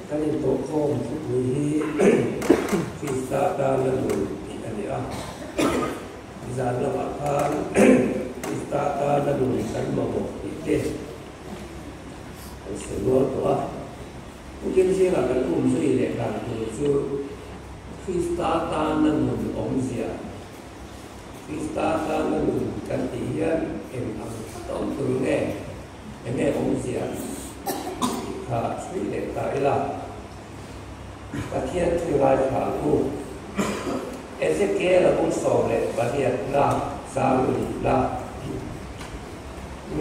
Kan intawhkhawm thupui hi Krista tana nun tih a ni a. Zan lamah khan Krista tana nun kan mamawh tih te kan sawi rual tawh a. Putin zingah kan um zui leh dan tur chu Krista tana nun awmzia, Krista tana nun kan tih hian eng ang tak a awm tur nge? Enge awmzia tih kha chhui leh ta ila, Pathian thu ngaithla ang u. Ezekiel a bung 18 na chang nihna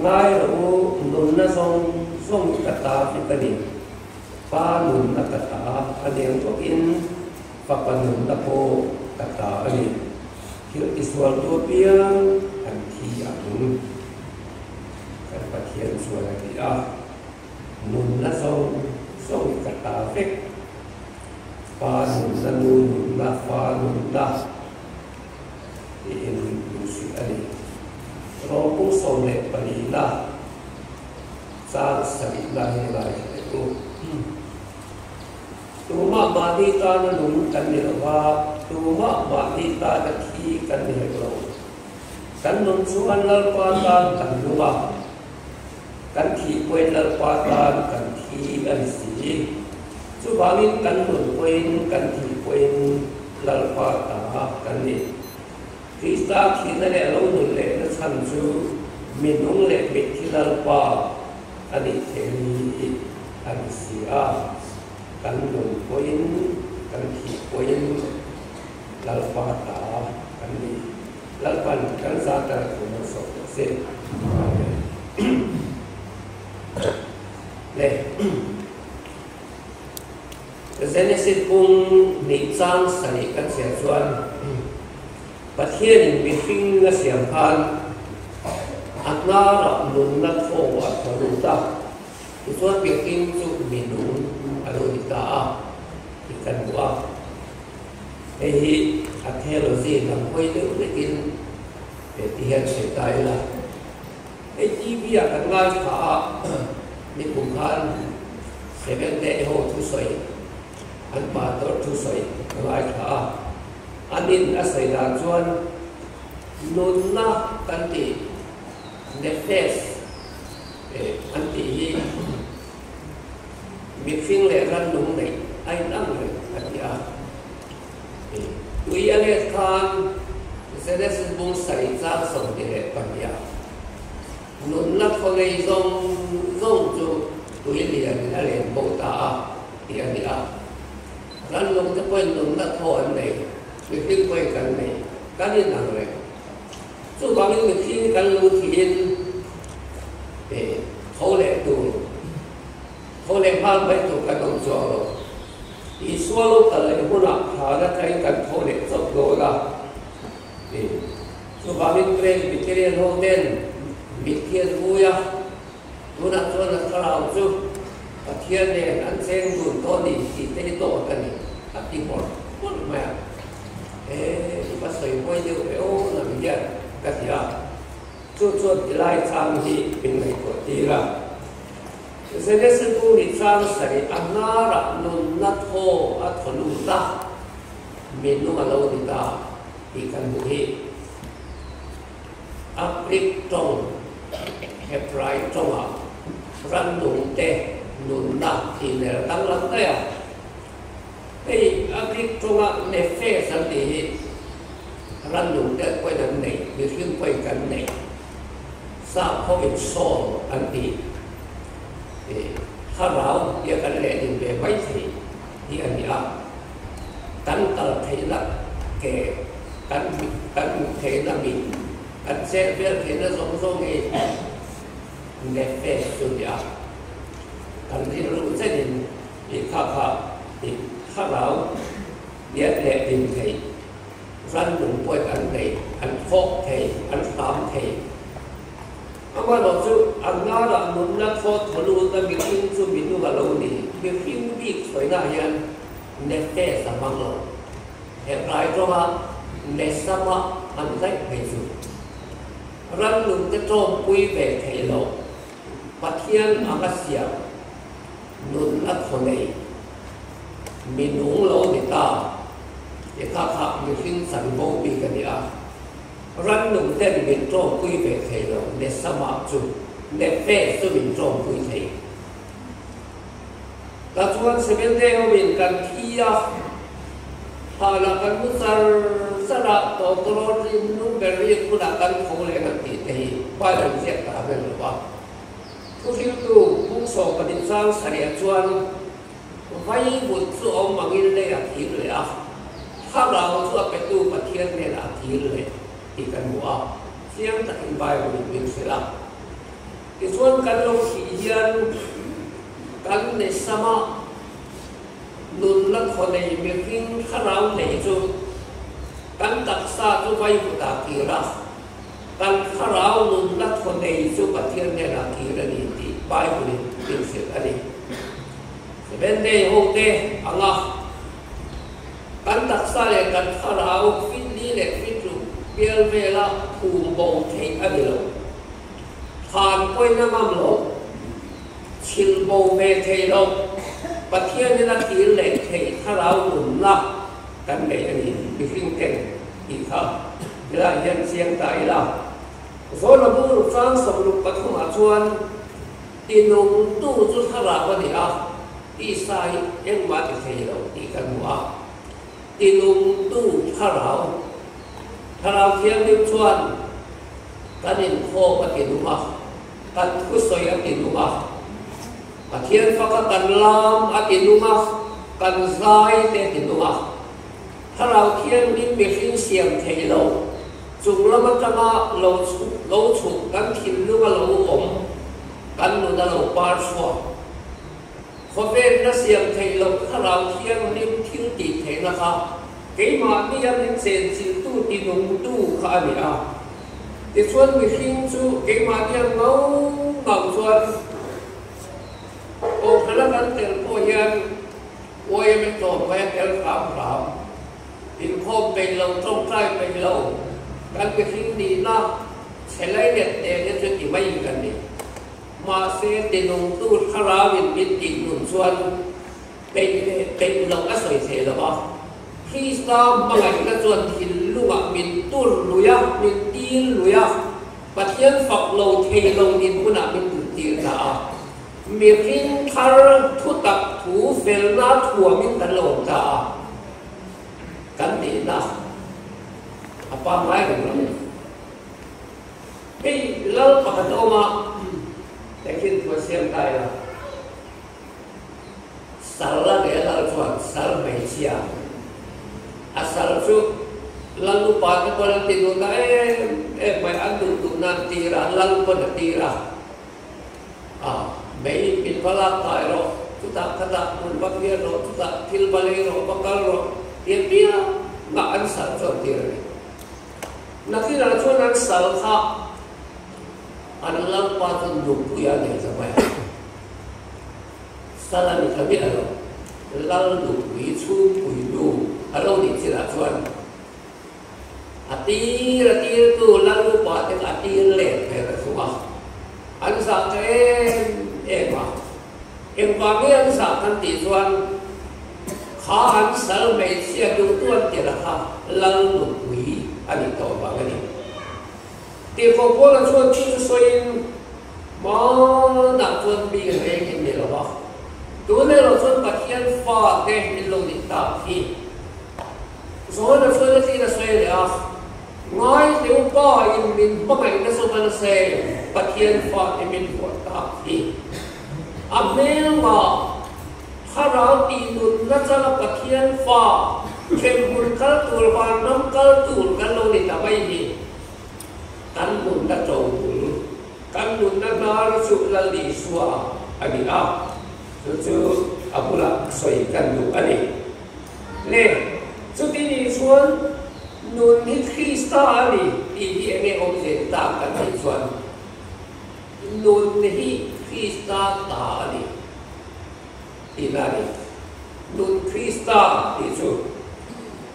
ngai rawh u, nunna zawng zawng hi ka ta vek a ni. Pa nunna ka ta a ni ang bawkin Fapa nunna pawh ka ta a ni. Thil tisualtu apiang an thi ang. Kan Pathian chuan a ti a, Nunna zawng zawng hi ka ta vek. Pa nunna, nu nunna, fa nunna tiin min hrilh a ni. Rawpung 14 na chang sarihna hi ngaithla leh u. Tumah mahni tana nung kan ni lo va, tumah mahni tana thi kan ni hek lo. Kan nun chuan Lalpa tan kan nung a, kan thih pawhin Lalpa tan kan thi a ni si. Chuvangin kan nun pawhin kan thih pawhin Lalpa ta kan ni. Krista thihna leh lo nun lehna chhan chu mi nung leh mitthi Lalpa a nih theih hi a ni si a. Kan nun pawhin kan thih pawhin Lalpa ta kan ni. Lalpan kan za tar thu man sawk tawh se. Amen. Le Genesis bung hnih chang sarih kan chhiar chuan Pathianin mihring a siam khan a hnarah nunna thaw a thaw lut a, tichuan mihring chu minung a lo ni ta a tih kan hmu a. Hei hi a theology lam hawi deuh hlekin he ti hian sawi ta ila. Hei TV ah kan ngaithla a, nikum khan Seventh Day ho thusawi, an pastor thusawi ka ngaithla a. Anin a sawi dan chuan nunna kan tih, nefesh an tih hi mihring leh rannung neih a inang reng a ti a. Tui a let khan Genesis bung sarih chang 22 ah nunna thaw nei zawng zawng chu tui lianin a len bo ta a tih a ni a. Rannung te pawhin nunna thaw an nei, mihring pawhin kan nei, kan inang reng. Chuvangin mihring kan lu thiin tho leh tur, tho leh nghal mai tur kan awm chuang lo. Isua lo kal leh hunah thlan atangin kan tho leh chauh dawn a. Chuvangin Presbyterian ho ten mitthi an vui a, tunah chuan a thlarau chu Pathian nen an cheng dun tawh a ni tih te hi dawt a ni a ti hawrh hawrh mai a. He i va sawi huai deuh ve aw nang hian ka ti a, chu chuan tilai chang hi min ngaihtuah tir a. Genesis bu nih chang sarih a hnarah nunna thaw a thaw lut a, minung a lo ni ta tih kan hmuh hi. A Greek tawng, Hebrai tawngah rannungte nunna tih ner danglam daih a. Hei a Greek tawnga nephesh an tih hi rannungte pawhin an nei, mihring pawhin kan nei. Sap ho in soul an tih thlarau tia kan lehlin ve mai thei hi a ni a. Kan kal theihna ke, kan kan hmuh theihna mit, kan chet vel theihna zawng zawng hi nephesh chu a ni a. Kan rilru chenin Tih kha kha tih thlarau lian leh din thei, rannung pawhin an nei, an thawk thei, an hram thei. Amaherawh chu an ngarah nunna thaw thaw lutna mihring chu minung a lo ni. Mihring bik sawinaah hian nefesh a hmang lo. Hebrai tawnga neshama an daih phei chu rannungte tawmpui ve theih loh Pathian anga siam. Nunna thaw nei. Mi nung lo ni ta i kha kha mihring chanvo bik a ni a. Rannung ten min tawngpui ve thei lo, Nesama chu Nefesh chu min tawngpui thei. Tah chuan Seventh-day awmin kan thi a, hlanah kan mu char char a, tawtawrawt rin nu ber rik hunah kan tho leh ang tih te hi Bible ziak ta a rel lo a. Thuhriltu Pungsawm pahnih chang sarih chuan Vaivut chu awm angin lei a thir leh a, thlarau chu a petu Pathian hnenah a thir leh tih kan hmu a, chiang takin Bible in min hrilh a. Tichuan kan lo thih hian kan nesama nunna thaw nei mihring thlarau nei chu kan taksa chu vaivut ah kir a, kan thlarau nunna thaw nei chu Pathian hnenah kir a ni tih Bible in min hrilh a ni. Seventh-day ho te anga kan taksa leh kan thlarau fitli leh fitluk bial vela phum bo theih a ni lo. Thlan pawhin a ngam lo, chhilh bo ve thei lo, Pathianin a kir leh theih thlarau nunna kan nei a ni, mihring ten tih kha tilai hian chiang ta ila. Zawna bur chang 63 ah chuan tinungtu chu thlarau a ni a, tisa hi engmah ti thei lo tih kan hmu a. Tinungtu thlarau, thlarau thianghlim chuan kan inkhawm a ti nung a, kan thusawi a ti nung a, Pathian faka kan lam a ti nung a, kan zai te a ti nung a. Thlarau Thianghlim mihring siam thei lo, chung lam atanga lo chhuk lo chhuk kan thinlunga lo awm, kan nun a lo par chhuak. Khawvelna siam theih loh Thlarau Thianghlim thil tih theihna kha keimahnia min chenchilhtu tinungtu kha a ni a. Tichuan mihring chu keimahnia ngau ngau chuan Kohhrana kan tel pawh hian YMA tlawmngai a tel hram hram, inkhawm peih lo, tawngtai peih lo, kan mihring nihna chhe lailet nen hi chu ti mai kan ni. Mahse, tinungtu thlarauin min tih nun chuan peih leh peih loh a sawi thei lo a. Krista hmangaihna chuan thinlungah min tur lui a, min tir lui a, Pathian fak lo thei lo dinhmunah min duhtir ta a. Mihring thar thutak thu felna thuamin kan lo awm ta a, kan nihna a pangngai reng lo. Hei lal pakhat a awm a, tehkhin thu a siam ta ila, sal a nei a lal chuan sal hmeichhia a sal chu lal upa te pawn an ti duh ta em em mai, an duh duh nan tir a, lal pawn a tir a. A, mei min va lak ta erawh, chutah khatah hmun va phiar rawh, chutah thil va lei rawh, va kal rawh tih apiangah an sal chuan tir a ni. Nakinah chuan an sal kha an lalpa chu nupui a nei ta mai a, sal a ni ta miah lo, lal nupui chhungpui nu a lo nih chinah chuan A tir a tirtu lal upa te kha a tir let ve ta thung a, an zah ta em em a. Engvang nge an zah kan tih chuan kha an sal hmeichhia duhtu an tirh a kha lal nupui a nih tawh vang a ni. Tirhkoh Paula chuan chu chu sawiin hmanah chuan mi reng in ni lo a, tun erawh chuan Pathian fate in lo nih tak hi. Zawhna chuan a tlin a sawi leh a, Ngai teh u Pa in min hmangaihna chu va nasa em, Pathian fate min huat tak hi. A hmelmah thlarau tih nunna chala Pathian fa hremhmun kal tur vanram kal tur kan lo ni ta mai hi. Kan nunna tobul, kan nunna hnar chu Lal Isua a ni a, chu chu a bulah sawi kan duh a ni. Le, chuti nih chuan nun hi Krista a ni tih hi enge awmze tak kan tih chuan nun hi Krista ta a ni tihna a ni. Nun Krista tih chu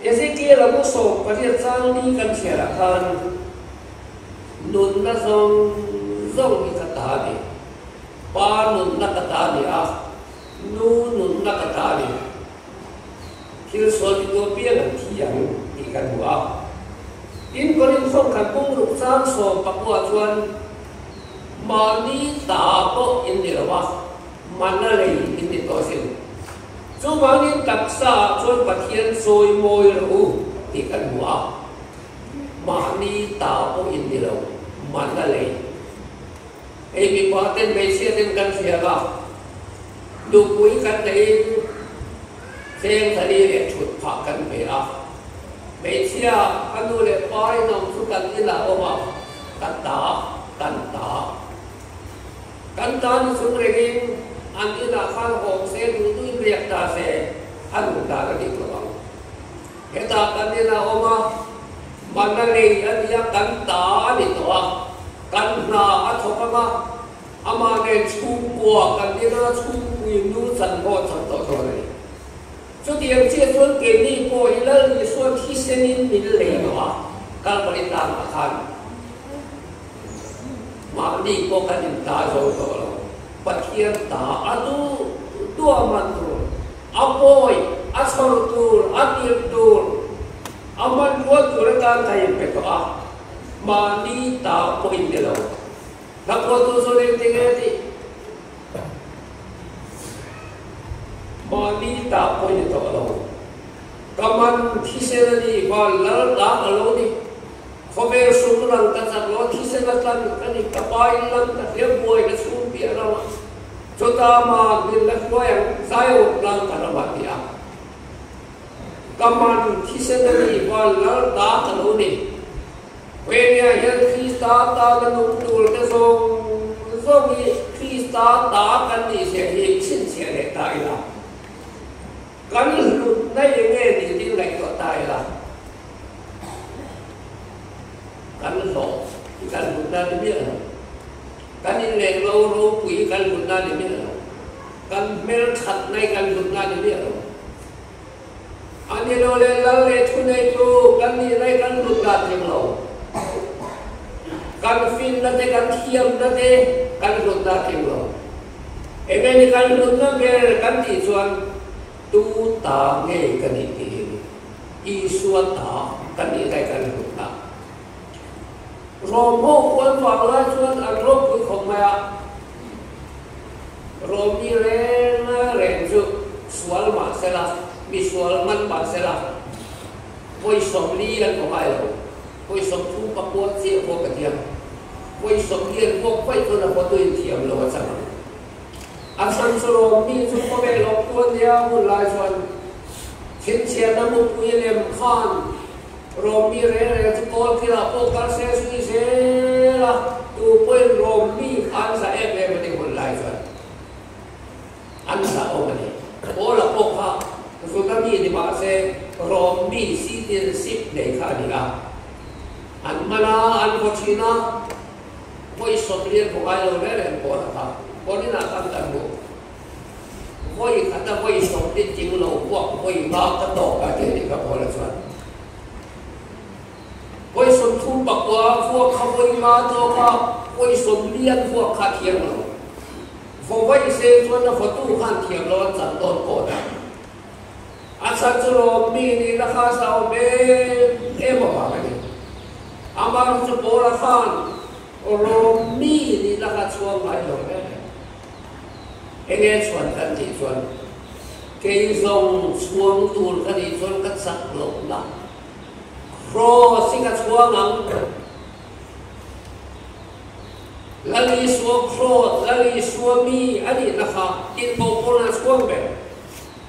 Ezekiel a bu 18 chang ni kan chhiarah khan nunna zawng zawng hi ka ta a ni, Pa nunna ka ta a ni a, Nu nunna ka ta a ni. Thil sual titu apiang an thi ang tih kan hmu a. Tin, Korinth ho khat bungruk chang 14 chuan mahni ta pawh in ni lo a, mana lei in ni tawh asin. Chuvangin taksa ah chuan Pathian chawi mawi rawh u tih kan hmu a. Mahni ta pawh in ni lo, mana lei. Hei mipa ten hmeichhia ten kan hriat a, nupui kan neiin tleng thali leh thut phah kan pe a. Hmeichhia a nu leh pa in awm chu kan inah awm a, ka ta, kan ta. Kan ta ni chung rengin an inah khan hawng se duh duhin riak ta se a nun dan a dik lo ang. Hetah kan inah awm a, mana lei a nia kan ta a ni tawh a, kan hna a thawk ang a, amah nen chhungkua kan ina chhungpui nu chanvo a chang tawh dawn a ni. Chutiang chiah chuan keini pawh hi Lal Isua thisenin min lei tawh a, Kalvari tlangah khan mahni pawh kan inta zo tawh lo, Pathian ta a duh duh a man tur. A pawi, a chhawr tur, a tirh tur, a hmanrua tur atan ka inpe tawh a, mahni ta pawh in ni lo. Hla phuahtu chu eng ti nge tih? Mahni ta pawh in ni tawh lo. Ka man thisen a ni, van lal ta ka lo ni. Khawvel sum rang ka chak lo, thisen a tlan ka ni, ka pa in lam ka hliam buai ka chhung piah ramah. Chutah mah min la hruai ang, Zion tlang ka ram ah ti a. Ka man thisen a ni, van lal ta ka lo ni. Wenia hian Krista tana nung tur te zawng zawng hi Krista ta kan nih zia hi chhinchhiah leh ta ila. Kan hlutna eng nge nih ding ngaihtuah ta ila. Kan hlawh hi kan hlutna ni miah lo. Kan inleng lo ropui hi kan hlutna ni miah lo. Kan hmelthatna hi kan hlutna ni miah lo. A ni lo leh lal leh thuneitu kan nihna hi kan hlutna tling lo. Kan finna te kan thiamna te kan hlutna tling lo. Enge ni kan hlutna ber kan tih chuan tu ta nge ka nih tih hi a ni. Isua ta kan nih lai kan hlutna. Rom ho khuan vang lai chuan an ropui khawp mai a, Rom mi reng reng chu sual mah sela, mi sual man mah sela, vawi 40 an haw ngai lo, vawi 39 chiah pawh ka thiam, vawi 40 an vuak vaih chuan a hawtu in thiam lo a chang ang. A chhan chu Rom mi chu khawvel awk tu a nia hun lai chuan chhinchhiahna mupui lem khan Rom mi reng reng chu kawl thilah pawh kal se zui zel a, tu pawhin Rom mi kha an zah em em a ni hun lai chuan an zah awm a ni. Paula pawh kha Juda mi ni mah se Rom mi citizenship nei kha a ni a, an man a, an vaw thin a, vawi 40 an vaw ngai lo reng reng Paula kha Korinah khan kan hmu. Vawi khata vawi 40 ting lo puak vawi nga ka tawk a ti a nih kha Paula chuan. Vawi 39 vuak kha vawi nga tawk a, vawi 40 an vuak kha a thiam lo. Vaw vawi se chuan a vawtu khan thiam lo an chan dawn pawh dah. A chhan chu lawm mi nihna kha a zau em em avang a ni. Amah chu Paula khan lawm mi nihna kha a chhuang ngai lo em em. Enge chhuan kan tih chuan kei zawng chhuang tur ka nih chuan ka chak loh na Kraws hi ka chhuang ang. Lal Isua Kraws, Lal Isua mi a nihna kha inpawh pawn a chhuang ber.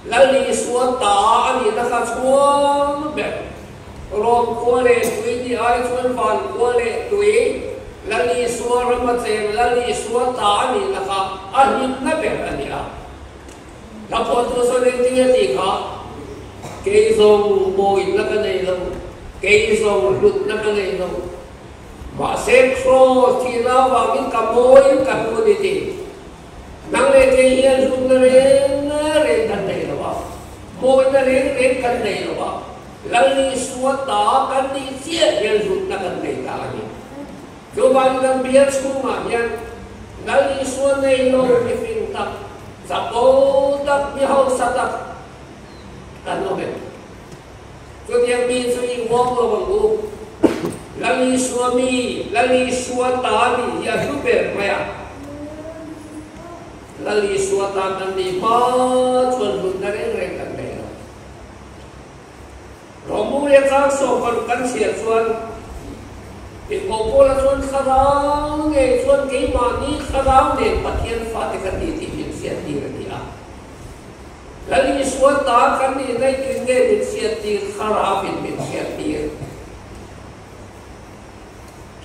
Lal Isua ta a nihna kha chhuang ber. Rom khua leh tui tih ai chuan van khua leh tui, Lal Isua rama cheng Lal Isua ta a nihna kha a hlimna ber a ni a. Hla phuahtu sawn engtin nge tih kha, Kei zawng mawina ka nei lo, kei zawng hlutna ka nei lo, mahse Kraws thihna avangin ka mawiin ka hlu a ni tih. Nang leh kei hian hlutna reng reng kan nei lo a, mawina reng reng kan nei lo a, Lal Isua ta kan nih chiah hian hlutna kan nei ta a ni. Chuvangin kan bial chhungah hian Lal Isua nei lo mifing tak, chapo tak, mi hausa tak kan awm em? Chutiang mi chu i uang lo ang u. Lal Isua mi, Lal Isua ta nih hi a hlu ber mai a. Lal Isua tan an nih hma chuan hlutna reng reng kan nei lo. Romuria chang sawm kan chhiar chuan Inkoh Pawla chuan thlarau ngei chuan keimahni thlarau nen Pathian fate kan ni tih min hriattir a ni a. Lal Isua ta kan nih naitin nge min hriattir? Thlarauin min hriattir.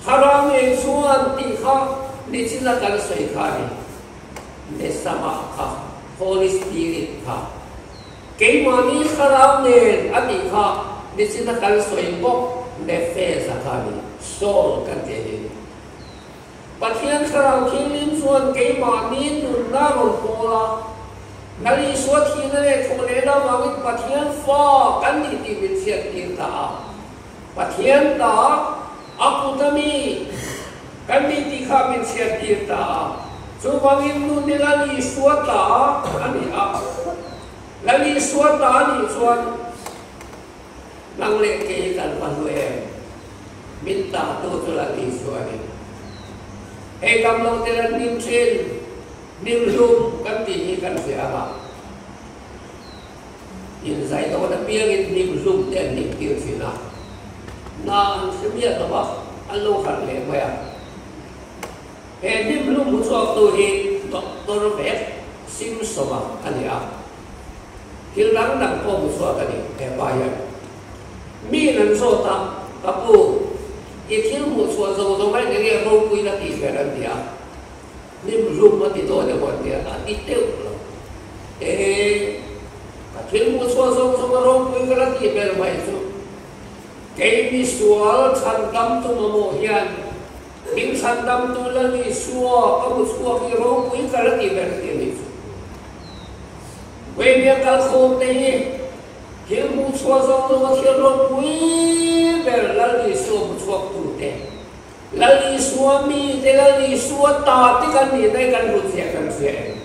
Thlarau ngei chuan tih kha nichina kan sawi kha a ni. Nesama kha, Holy Spirit kha. Keimahni thlarau nen a tih kha nichina kan sawi bawk Nefesh a kha a ni, soul kan tih a ni. Pathian thlarau thianghlim chuan keimahni nunna rawn pawl a, Lal Isua thihna leh thawh lehna avangin Pathian fa kan nih tih min hriattir ta a. Pathian ta a kut ami kan nih tih kha min hriattir ta a. Chuvangin nun hi Lal Isua ta a ni a. Lal Isua ta a nih chuan nang leh kei kan va hlu em? Min ta tu chu Lal Isua a ni. Hei dam lo te lan hnim thin, hnim hlum kan tih hi kan hria ang a. Inzai dawn apiangin hnim hlum te an hnim tir thin a, na an hre miah lo a, an lo harh leh mai a. He hnim hlum hmu chhuaktu hi Doctor Vek Simpson-a a ni a, thil dang dang pawh hmu chhuak a ni he pa hian. Miin an zawt a, Ka pu, i thil hmuh chhuah zawng zawng a eng nge ropuina tih ber an ti a. Hnim hlum a ti dawn emaw an ti a, a ti teuh lo. Ee, ka thil hmuh chhuah zawng zawng a ropui ka la tih ber mai chu, kei misual chhandam tu mamawh hian min chhandam tu la ni sua ka hmu chhuak hi ropui ka la tih ber ti a nih chu. Vawimia kalkhawm te hi thil hmuh chhuah zawng zawng a thil ropui ber Lal Isua hmu chhuak tu te. Lal Isua mite, Lal Isua ta te kan nih daih kan hlut ziah kan hria em?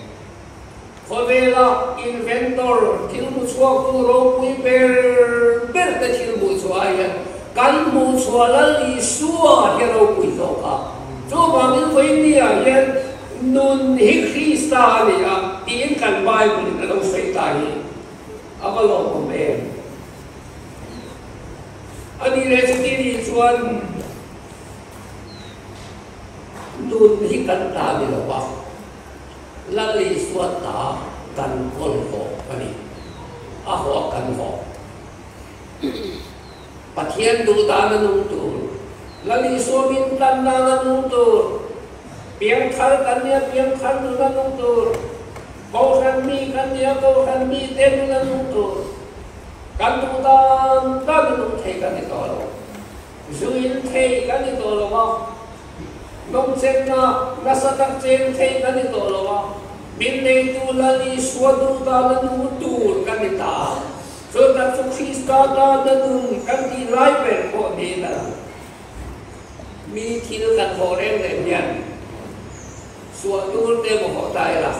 Khawvela inventor, thil hmu chhuaktu ropui ber ber te thil hmuh chhuah ah hian kan hmuh chhuah Lal Isua hi a ropui zawk a. Chuvangin vawiin ah hian nun hi Krista a ni a tiin kan Bible in a lo sawi ta hi a va lawmawm em? A nih leh chuti nih chuan nun hi kan ta ni lo va, Lal Isua ta kan kawl hawh a ni. A hawh kan hawh. Pathian duh dan a nung tur, Lal Isua min tan dan a nung tur, piangthar kan nia piangthar nun a nung tur, Kohhran mi kan nia Kohhran mite nun a nung tur. Kan duh dan dan in um thei kan ni tawh lo. Zu in thei kan ni tawh lo a, nawmchenna nasa tak cheng thei kan ni tawh lo a, min neitu Lal Isua duh dan a nu tur kan ni ta a. Chu tak chu Krista tan a nun kan tih lai ber pawh niin a lang. Mi thil kan haw reng reng hian suah tur te maw haw ta ila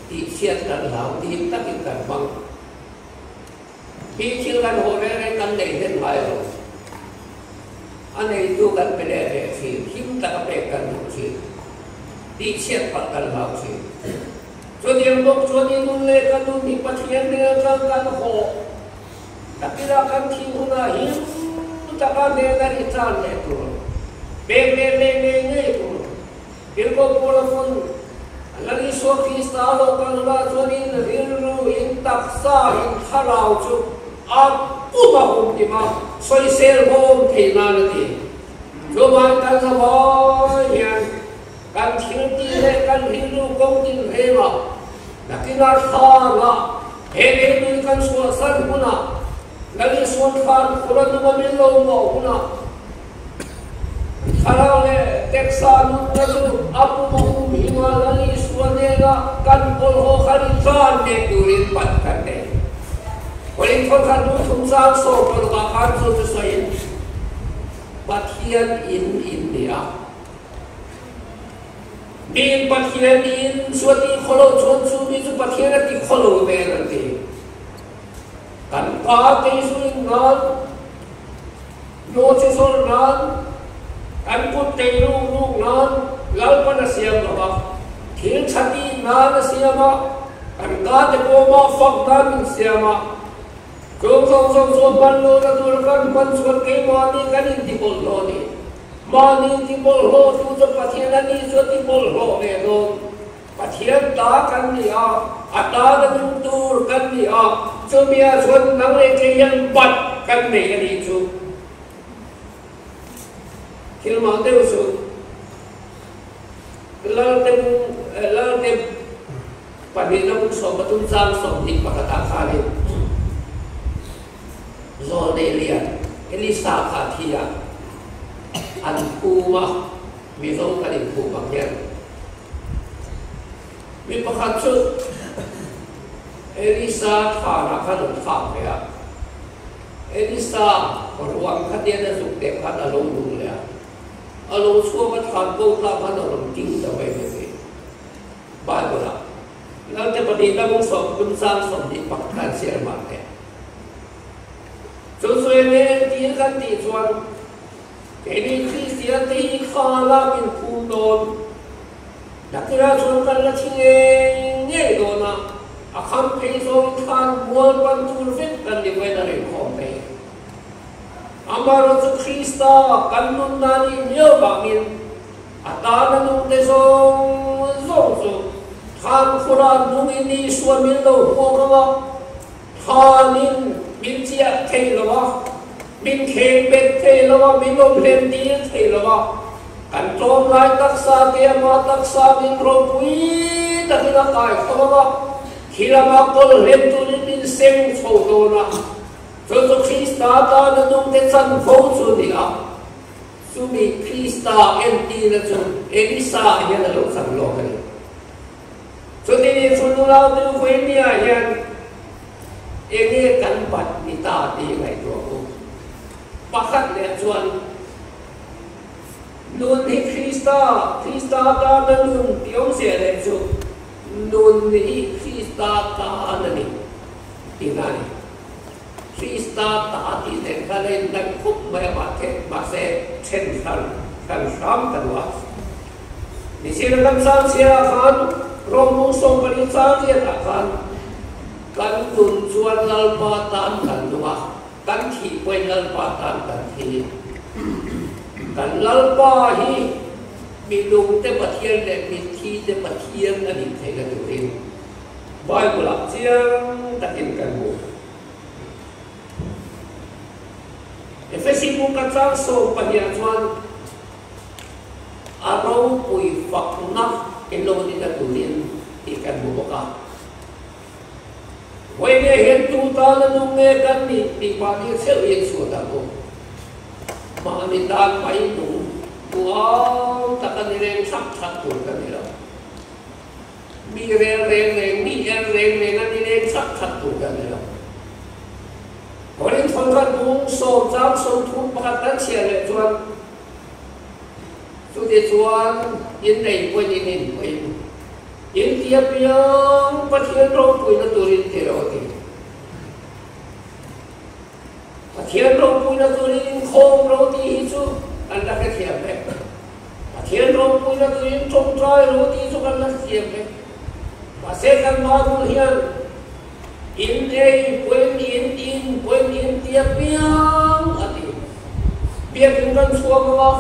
tih chhiat kan hlau dim takin kan hmang. Hi thil kan haw reng reng kan nei hlen ngai lo. A neitu kan pe leh leh thin, him taka pek kan duh thin. Tihchhiat palh kan hlau thin. Chutiang bawk chuan i nun leh ka nun hi Pathian hmel atang kan haw takila kan thih hunah him taka hnena i tan leh tur, pek leh leh ngei ngei tur. Tirhkoh Paula pawn Lal Isua Krista lo kal hunah chuan in rilru, in taksa, in thlarau chu a pum a hum kim a, sawisel bawm thei nan a ti. Chuvang kan za vai hian kan thil tih leh kan rilru kawng tin rengah nakinah thlanah he leilui kan chhuahsan hunah Lal Isua thlan khur a nung a min lo mawh hunah Thlarau leh taksa nunna chu a pum a hum him a, Lal Isua nena kan kawlhaw khan i tlan leh turin pan kan nei. Korin thawkhat hnu thum chang 16 ah khan chu chu sawiin Pathian in in ni a. Miin Pathian in chu a tih khaw lo chuan chu mi chu Pathian a ti khaw lo vel an ti. Kan pa te zu in ngal Nawhchi zawrh nan, kan kut tei ruk ruk nan Lalpan a siam lo a, thil tha tih nan a siam a, kan ka te pawh mah fak nan min siam a. Chung zawng zawng chu a hman lohna tur kan hman chuan keimahni kan intibawlhhlawh a ni. Mahni intibawlhhlawh tu chu Pathian a ni chu a tibawlhhlawh ve dawn. Pathian ta kan ni a, a tana nung tur kan ni a, chumia chuan nang leh kei hian bat kan nei a nih chu. Thil mah deuh chu Lalte Lalte pahnihna bung 13 chang 21 ah khanin Zawlnei lian Elisa kha a thi a, an phum a, Mizo kan inphum ang hian. Mi pakhat chu Elisa thlanah khan an thlak ve a, Elisa ruang khatian a zuk teh khan a lo nung leh a, a lo chhuak a thlan ko tlang khan a rawn ding ta mai mai mai. Bible-ah Lalte pahnihna bung 30 chang 21 khan chhiar mah teh. Chu chu eng nge entir kan tih chuan Keini Kristian te hi kha lak in phum dawn. Nakira chuan kan la thi ngei ngei dawn a, a kham phei zawng in thlan mual pan tur vek kan ni vawiin a rinkhawm thei. Amaherawhchu Krista kan nun dan hi miau vangin a tana nung te zawng zawng chu thlan khura nung in Isua min lo hmuak ang a, Thanin min chiah thei lo a, min kheng bet thei lo a, min awm hlen tir thei lo a. Kan tlawm lai taksa te ama taksa min ropui takin a kai tho ang a, khi lama kawl hlen turin min seng chho dawn a. Chu chu Krista tana nungte chanvo chu a ni a. Chumi Krista entirna chu Elisa hian a lo chang lawk a ni. Chuti ni chu nula nu Vawimia hian enge kan bat ni ta tih ngaihtuah u. Pakhat leh chuan nun hi Krista, Krista tana nun tih awmzia leh chu nun hi Krista tan a ni tihna a ni. Krista ta tih nen khan a indan khawp mai a mahse then hran hran hram ka duh a. Nichina kan chang chhiarah khan Rawngmung 14 chang riatah khan kan nun chuan Lalpa tan kan nung a, kan thih pawhin Lalpa tan kan thi. Kan Lalpa hi minungte Pathian leh mitthite Pathian a nih theihna turin Bible-ah chiang takin kan hmu. Efesi bu ka chang 12 ah chuan A ropui fakna in lo ni na turin tih kan hmu bawk a. Vawinia hian tu tana nung nge kan nih tih mahni theuh in chhuat ang u. Mahni tan mai nung nuam taka ni reng thak thak tur kan ni lo. Mi rel reng reng, mi er reng reng a ni reng thak thak tur kan ni lo. Korinth thawnthat bung 10 chang 31 kan chhiar leh chuan Chutichuan in nei pawhin in in pawhin in ti apiang Pathian ropuina turin ti rawh a ti. Pathian ropuina turin inkhawm ro tih hi chu kan la hrethiam vek. Pathian ropuina turin tawngtai ro tih chu kan la hrethiam vek. Mahse kan Bible hian In ei pawhin in in pawhin in ti apiang a ti. Biakin kan chhuak ang a,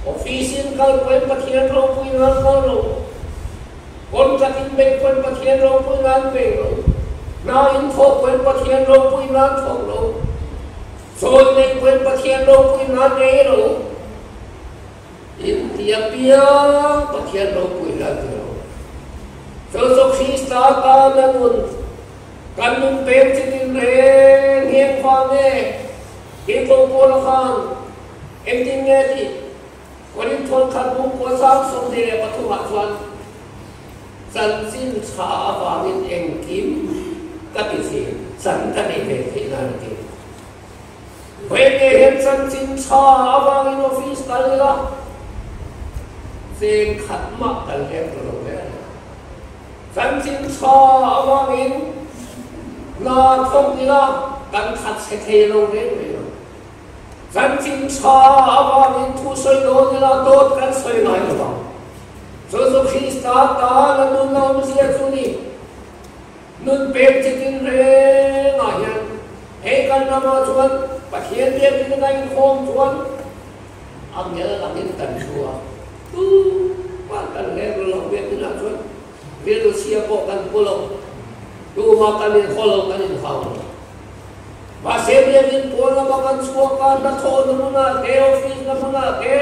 office in kal pawhin Pathian ropui nan kal lo, contract in bei pawhin Pathian ropui nan bei lo, hna in thawk pawhin Pathian ropui nan thawk lo, chawi nei pawhin Pathian ropui nan ei lo. In ti apiang Pathian ropui hlan ti lo. Chu chu Krista tana nun kan nun pek chi tin reng hian fa nge hi ko Paula khan engtin nge tih Korinth thawnkhat bung kua sang 23 ah chuan chanchin tha avangin engkim ka ti thin, chan ka nei ve theih nan a ti. Venge hian chanchin tha avangin office kal ila, cheng khat mah kal lem ta lo ve a ni. Chanchin tha avangin hna thawk ila kan thatchhe thei lo reng reng ang. Chanchin tha avangin thu sawi dawn ila dawt kan sawi ngai lo vang. Chu chu Krista tan a nun a awmzia chu ni. Nun pek chi tin rengah hian hei kan ramah chuan Pathian biakin a inkhawm chuan a ngel angin kan thu a, tumah kan leng lo biakinah chuan rilru chhia pawh kan pu lo, tumah kan inhaw lo, kan inhau lo. Mahse biakin pawn lama kan chhuak a, hnathawhna hmunah te, office na hmunah te,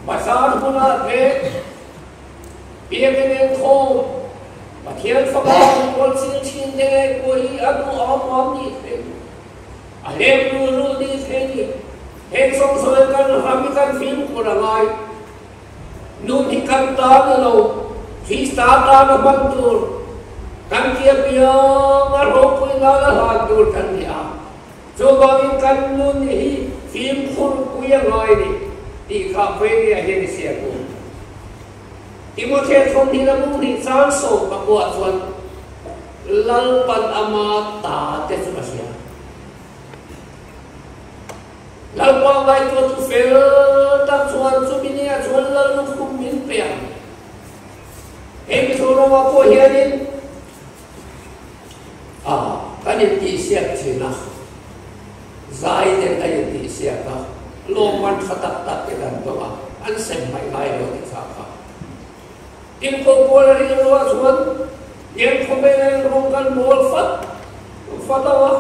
bazar hmunah te, Biakin inkhawm, Pathian Fapa an kual chil thin te ngaihtuah hi a duh am am ni thei ni, a hlep rul rul ni thei ni. Heng sawng sawi kan ram hi kan fimkhur a ngai. Nun hi kan ta ni lo, Krista tan a hman tur, kan tia piang a ropui nan a hlan tur kan ni a. Chuvangin kan nun hi fimkhur pui a ngai ni tih kha Venia hian i hriat u. Timothea thawmhnih la mung hnih chang sawm pakua chuan Lalpan ama ta te chu a hria. Lalpa ngaihtuah tu fel tak chuan chumi nia chuan Lal lukhum min pe ang. Hei Mizoramah pawh hianin A, kan intihsiak thin a, zai ten a intihsiak a, lawmman tha tak tak te kan dawng a, an sem hmaih ngai lo ti kha kha. Tin ko pawl a rilru ah chuan Lian khawvel in rawng kan bawl fat fat ang a,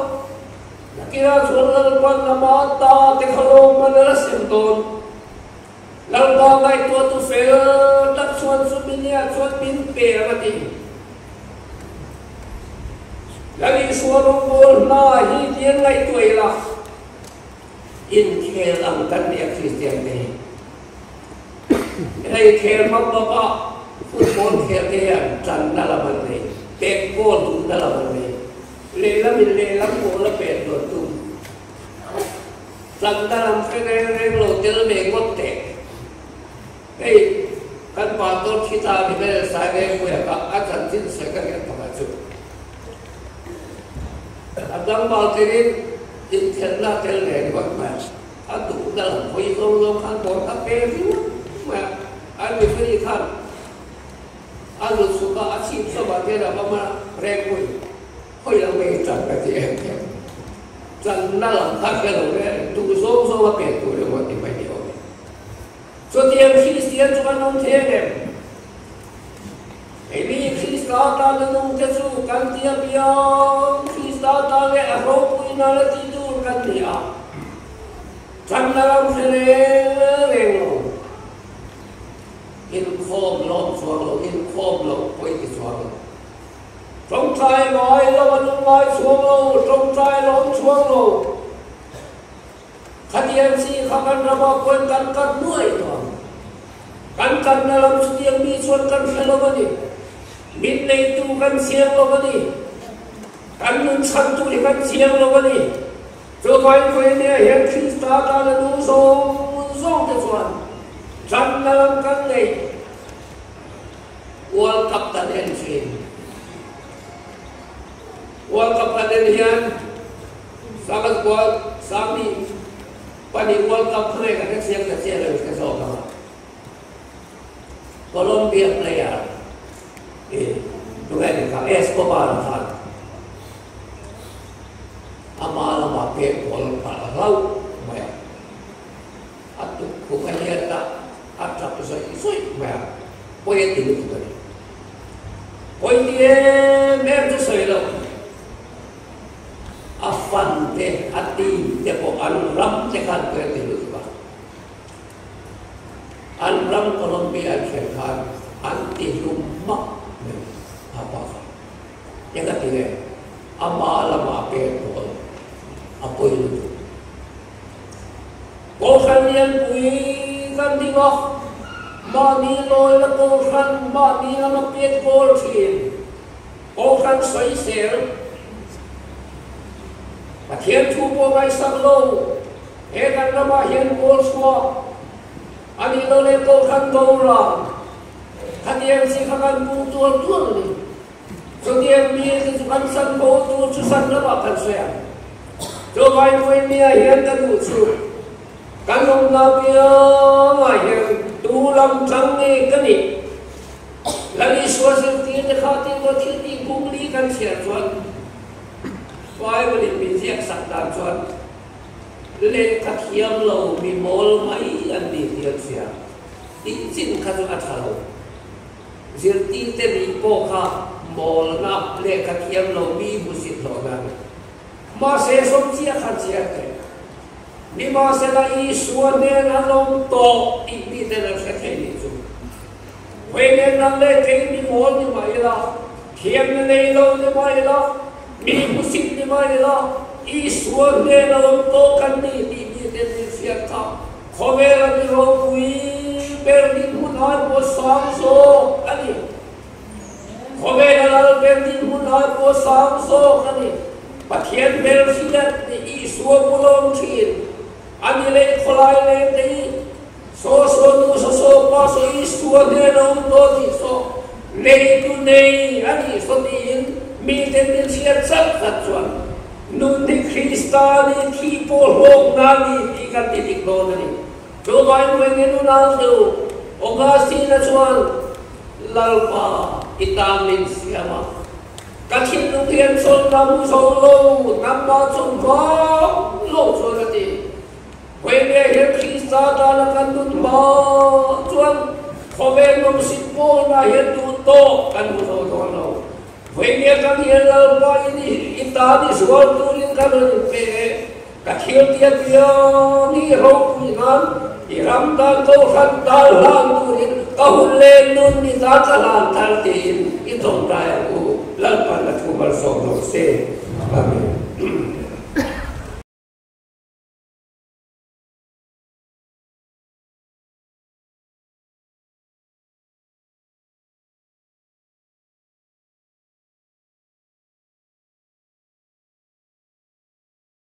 nakinah chuan Lalpan lama ta te kha lawmman a la sem dawn. Lalpa ngaihtuah tu fel tak chuan chu minia chuan min pe ang a ti. Lal Isua rawngbawl hna hi tiang ngaihtuah ila inkhel ang kan nia Kristian te hi. Hei khel hmang bawk a football khel te hian tlanna lam an nei, pet goal duhna lam an nei, lehlamin lehlam goal a pet dawn tum. Tlanna lam hre reng reng lo tel ve ngawt teh. Hei kan pastor thi ta ni vel sai reng puia kha a chanchin sawi ka hriat pakhat chu. A tlangval tirin inthelhna tel ve ringawt mai a, a duhna lam hawi zawng zawng khan bawr kha pe ringawt mai a, an referee khan a zut chhuk a, a chhip chawp ah hian a va hman a, Rengpui. Khawi lam nge i tan ka ti em em. Tanna lam kha hre lo e, duh zawng zawng a pek tur emaw ti mai ni awm e. Chutiang Kristian chu kan awm thei ang em? Keini Krista tana nung te chu kan ti apiang Krista tan leh a ropui nana ti tur kan ni a. Tanna lam hre reng reng lo. Inkhawm lawm chuang lo, inkhawm loh pawi ti chuang lo. Tawngtai ngai lo a lung ngai chhuang lo, tawngtai lawm chhuang lo. Khatiang chi kha kan ramah pawhin kan kat nuai tawh ang. Kan katna lam chutiang mi chuan kan hre lo a ni. Min neitu kan chiang lo a ni. Kan nun chhantu hi kan chiang lo a ni. Chuvangin vawinia hian Krista tana nu zawng zawngte chuan tanna lam kan nei. World Cup kan en thin. World Cup kan en hian Sangat World Sangni pahnih World Cup kha nge kan hre chiang ta chiah lo ka zawk ang a. Colombia player i tunge ni kha Escobar khan ama lamah pek ball palh hlauh mai a. A tukkhum a hiat a, a tap zawih zawih mai a, pawi a ti lutuk a ni. Pawi ti em em chu sawi lo, a fan te, a team te pawh an ram te khan pawi a ti lutuk a. An ram Colombia an thlen khan an ti hlum hmak mai a pa kha. Eng a ti nge? Ama lamah pek ball a pawi lutuk. Kohhran lianpui kan ding a, mahni lawina kohhran mahni lama pet kawl thin, kohhran sawisel, Pathian thu pawh ngaihsak lo, he kan ramah hian kawl chhuak a nih loh leh kohhran dorang khatiang chi kha kan pung tual tual a ni. Chutiang mi te chu kan san bo tur chu san lamah kan sawi ang. Chuvangin vawinia hian ka duh chu. Kan awmna piangah hian tu lam tang nge ka nih? Lal Isua zirtirte kha tin maw thil tih bung li kan chhiar chuan Bible in min ziak sak dan chuan lehkha thiam lo mi mawl mai an ni tih an hria. Tih chin kha chu a tha lo. Zirtirte nih pawh kha mawlna lehkha thiam lo mi hmusit hlawhna a ni. Mahse sawmchia khan chhiar teh. Nimahsela Isua hnen an awm tawh tih miten an hre thei nih chu. Khawi nang leh kei mi mawl ni mah ila, thiamna nei lo ni mah ila, mi hmusit ni mah ila, Isua hnen a awm tawh kan ni tih miten min hriat kha khawvela mi ropui ber dinhmun ai pawh sang zawk a ni. Khawvela lal ber dinhmun ai pawh sang zawk a ni. Pathian hmel hriat ni Isua bulawm thin a ni leh khawlai leng te hi saw saw nu saw saw pa saw Isua hnen a awm tawh tih saw neitu nei a nih saw tiin miten min hriat chat chat chuan nun hi Krista ni thi pawh hlawkna a ni tih kan ti dik dawn a ni. Chuvangin Mawingin unau chu Augustine-a chuan Lalpa i tan min siam a, ka thinlung hian chawlhna hmu zo lo, nangmah chu hmang lo chuan a ti. Vawinia hian Krista tana kan nun hma chuan khawvel nawmsit pawnah hian duh tawk kan hmu zo dawn lo. Vawinia kan hian Lalpa i tan i zual turin kan rawn inpe e. Ka thilti apiang hi ropui nan i ram tan kohhran tal hlan turin ka hun leh nun ni ta ka hlan thar tiin i tawngtai ang u. Lalpan a thu malsawm rawh se. Amen.